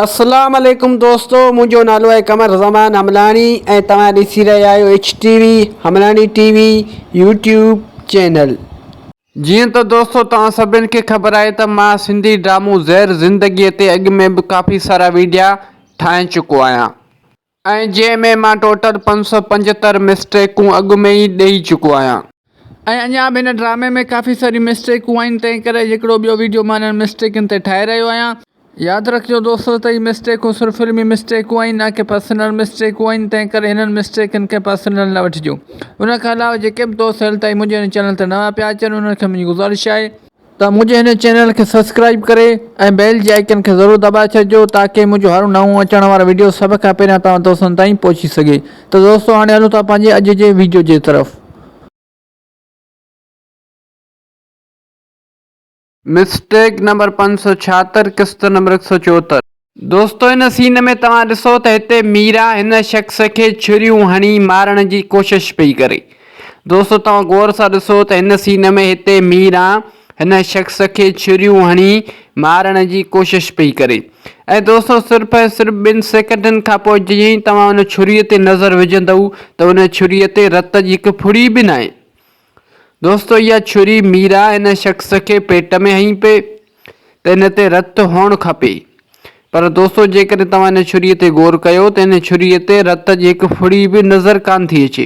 اسلام عليڪم دوستو منهنجو نالو آهي قمر زمان حملاڻي ۽ توهان ڏسي رهيا آهيو H T V Hamlani T V YouTube channel. جيئن ته دوستو توهان سڀن کي خبر آهي ته مان سنڌي ڊرامو زهر زندگي تي اڳ ۾ به ڪافي سارا ويڊيا ٺاهي چڪو آهيان ۽ جنهن ۾ مان ٽوٽل 575 مسٽيڪون اڳ ۾ ئي ڏئي چڪو آهيان. ۽ اڃا به هن ڊرامي ۾ ڪافي ساريون مسٽيڪون آهن تنهن ڪري هڪڙو ٻيو ويڊيو مان انهن مسٽيڪن تي ٺاهي رهيو آهيان. ياد رکجو دوستو ته هي مسٽيڪون صرف فلمي مسٽيڪون آهن نه ڪي پرسنل مسٽيڪون آهن تنهن ڪري هنن مسٽيڪن کي پرسنل نه وٺجو. ان کان علاوه جيڪي به دوست هيل تائين منهنجي هن چينل تي نوان پيا اچن انهن کي منهنجي گذارش آهي. ته منهنجي هن چينل کي سبسڪرائيب ڪري ۽ بيل جي آئيڪن کي ضرور دٻائي ڇڏجو تاڪه منهنجو هر نئون اچڻ وارو وڊيو سڀ کان پهريان توهان دوستن تائين پهچي سگهي ته دوستو هاڻي هلون ٿا پنهنجي اڄ جي وڊيو جي طرف. مسٽيڪ نمبر 576 قسط نمبر 174. دوستو هن سين ۾ توهان ڏسو ته هتي ميرا هن شخص کي ڇريون هڻي مارڻ جي ڪوشش پئي ڪري. دوستو توهان غور سان ڏسو ته هن سين ۾ هتي ميرا هن شخص کي ڇريون هڻي مارڻ جي ڪوشش پئي ڪري ۽ دوستو صرف ۽ صرف ٻن سيڪنڊن کان پوء جيئن ئي توهان ان ڇري تي نظر وجهندؤ ته ان ڇري تي رت جي هڪ ڦڙي به ناهي. دوستو اها ڇري ميرا ان شخص کي پيٽ ۾ هنئي پئي ته ان تي رت هئڻ کپي پر دوستو جيڪڏهن توهان ان ڇري تي غور ڪيو ته ان ڇري تي رت جي هڪ ڦڙي به نظر ڪانه ٿي اچي.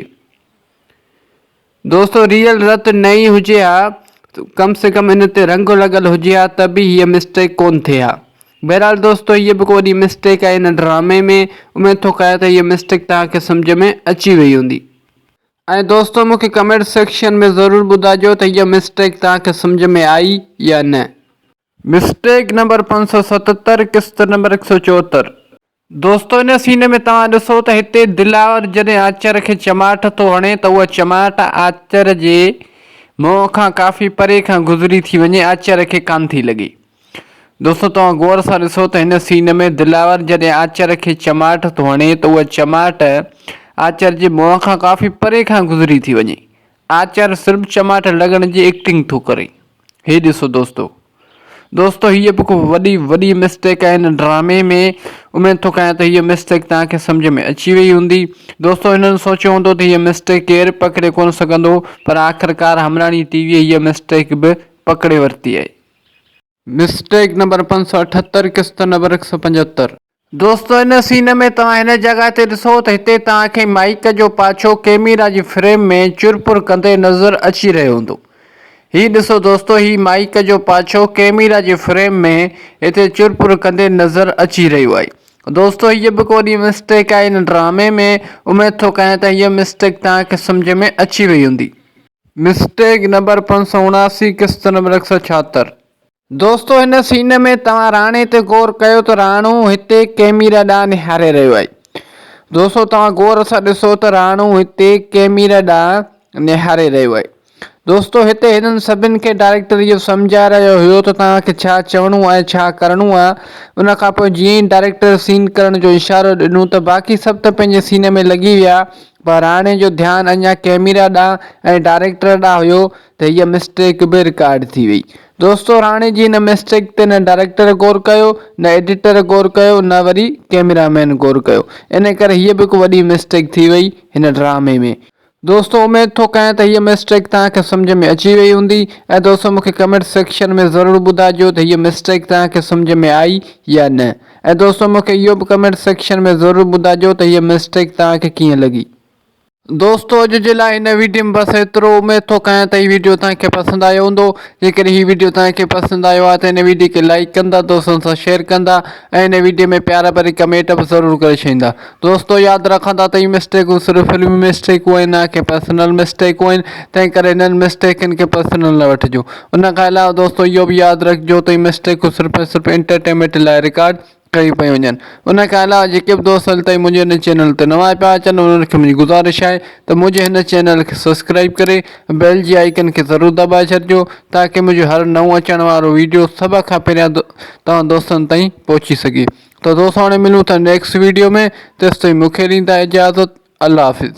دوستو ريئل رت نه ئي هجي ها ڪم سي ڪم ان تي رنگ لڳل هجي ها ته به هيء مسٽيڪ ڪونه ٿئي ها. بهرحال دوستو هيء به ڪو وڏي مسٽيڪ آهي ان ڊرامي ۾ اميد ٿو ڪيان ته هيء مسٽيڪ توهان کي سمجهه ۾ اچي وئي هوندي. ۽ دوستو مون کي ڪمينٽ سيڪشن ۾ ضرور ٻڌائجو ته هيء مسٽيڪ توهان کي سمجهه ۾ آئي يا نه. مسٽيڪ نمبر 577 قسط نمبر 174. دوستو ان سين ۾ توهان ڏسو ته هتي دلاور جڏهن آچر کي چماٽ ٿو هڻي ته اها چماٽ آچر جي منهن کان ڪافي پري کان گذري ٿي وڃي آچر کي ڪانه ٿي لڳي. دوستو توهان غور سان ڏسو ته هن سين ۾ دلاور جڏهن آچر کي چماٽ ٿو هڻي ته اها چماٽ آچر جي منهن کان ڪافي پري کان گذري ٿي وڃي. آچر صرف چماٽ لڳڻ جي ايڪٽنگ ٿو ڪري. هي ڏسو دوستو. دوستو هيء به ڪو وڏي وڏي مسٽيڪ آهي هن ڊرامي ۾ اميد ٿو ڪيان ته هيء مسٽيڪ توهان کي سمجهه ۾ اچي وئي هوندي. دوستو هنن سوچيو هوندو ته هيء مسٽيڪ ڪير پڪڙي ڪونه سگهندو پر آخرڪار همراڻي ٽي وي هيء مسٽيڪ به پڪڙي ورتي آهي. مسٽيڪ نمبر 578 قسط نمبر 175. دوستو ان سين ۾ توهان هن جڳهه تي ڏسو ته هتي توهان کي مائيڪ جو پاڇو ڪيميرا جي فريم ۾ چرپر ڪندي نظر اچي رهيو هوندو. هي ڏسو دوستو هي مائيڪ جو پاڇو ڪيميرا جي فريم ۾ هتي چرپر ڪندي نظر اچي رهيو آهي. دوستو هيء به ڪو وڏي مسٽيڪ آهي هن ڊرامي ۾ اميد ٿو ڪيان ته هيء مسٽيڪ توهان کي سمجهه ۾ اچي وئي هوندي. مسٽيڪ نمبر 579 قسط نمبر 176. دوستو هن سين ۾ توهان راڻي تي غور ڪيو ته راڻو هتي ڪيميرا ڏانهن نهاري رهيو آهي. دوستو توهان غور سان ڏسو ته راڻو هتي ڪيميرا ڏانهن نهاري رهيو آهي. دوستو هتي هنن سڀن کي ڊائريڪٽر اهو سمجهائي رهيو هيو ته توهان کي ڇا چوڻو آهي ڇا ڪرڻو آهي. ان کان پوء جيئن ئي ڊائريڪٽر سين ڪرڻ جو اشارو ڏنو ته باقي سڀ ته پنهنجي سين ۾ لڳي ويا پر راڻي جو ڌيان اڃا ڪئميرا ڏانهن ۽ ڊائريڪٽر ڏانهن هيو ته هيء مسٽيڪ به رڪارڊ ٿي وئي. دوستو راڻي جي هن مسٽيڪ تي نه ڊائريڪٽر غور ڪيو، نه ايڊيٽر غور ڪيو نه وري ڪئميرا مين غور ڪيو. ان ڪري هيء به هڪ وڏي مسٽيڪ ٿي وئي هن ڊرامي ۾. دوستو اميد ٿو ڪيان ته هيء مسٽيڪ توهان کي سمجهه ۾ اچي وئي هوندي ۽ دوستو مونکي ڪمينٽ سيڪشن ۾ ضرور ٻڌائجو ته هيء مسٽيڪ توهان کي سمجهه ۾ آئي يا نه. ۽ دوستو مونکي اهو به ڪمينٽ سيڪشن ۾ ضرور ٻڌائجو ته هيء مسٽيڪ توهان کي ڪيئن لڳي. دوستو اڄ جي لاء هن ويڊيو ۾ بس ايترو اميد ٿو ڪيان ته هي ويڊيو توهان کي پسند آيو هوندو جيڪڏهن هي ويڊيو توهان کي پسند آيو آهي ته هن ويڊيو کي لائيڪ ڪندا دوستن سان شيئر ڪندا ۽ هن ويڊيو ۾ پيار ڀري ڪمينٽ به ضرور ڪري ڇڏيندا دوستو ياد رکندا ته هي مسٽيڪون صرف فلمي مسٽيڪون آهن نه ڪي پرسنل مسٽيڪون آهن تنهن ڪري هنن مسٽيڪن کي پرسنل نه وٺجو ان کان علاوه دوستو اهو به ياد رکجو ته هي مسٽيڪون صرف ۽ صرف انٽرٽينمينٽ لاء رڪارڊ ڪيون پيون وڃن. ان کان علاوه جيڪي به دوست هل تائين منهنجي هن چينل تي نوان پيا اچن انهن کي منهنجي گذارش آهي ته منهنجي هن چينل کي سبسڪرائيب ڪري بيل جي آئيڪن کي ضرور دٻائي ڇڏجو تاڪه منهنجو هر نئون اچڻ وارو ويڊيو سڀ کان پهريان توهان دوستن تائين پهچي سگهي ته دوستو هاڻي ملون ٿا نيڪسٽ ويڊيو ۾ تيستائين مونکي ڏيندا اجازت الله حافظ.